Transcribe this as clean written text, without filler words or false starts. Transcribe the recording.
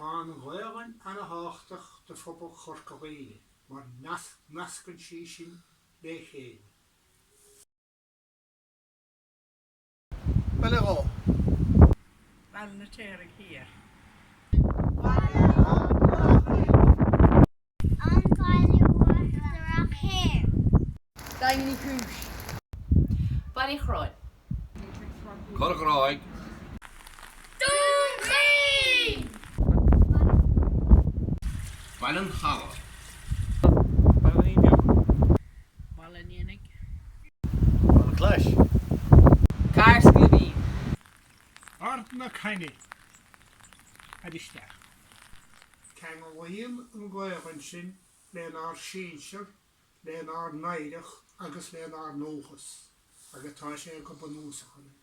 Tá an Ghaelainn ana-thábhachtach do phobal Chorca Dhuibhne mar nascann sí sinn le chéile. Baile Dhó. Baile an Fheirtéaraigh Thiar. Baile an Bhuachalla. An Baile Uachtarach Thoir. Daingean Uí Chúis. Baile an Chorráin. Corr Ghráig. Dún Chaoin. Baile an Chalaidh. Baile an Éin Bheag. Baile an Éanaigh. Baile an Chlais. Cathair Sciobín. Ard na Caithne. Fad isteach. Ceanglaíonn an Ghaelainn sinn lenár sinsear, lenár n-oidhreacht agus lenár ndúchas, agus tá sé go bunúsach ionainn.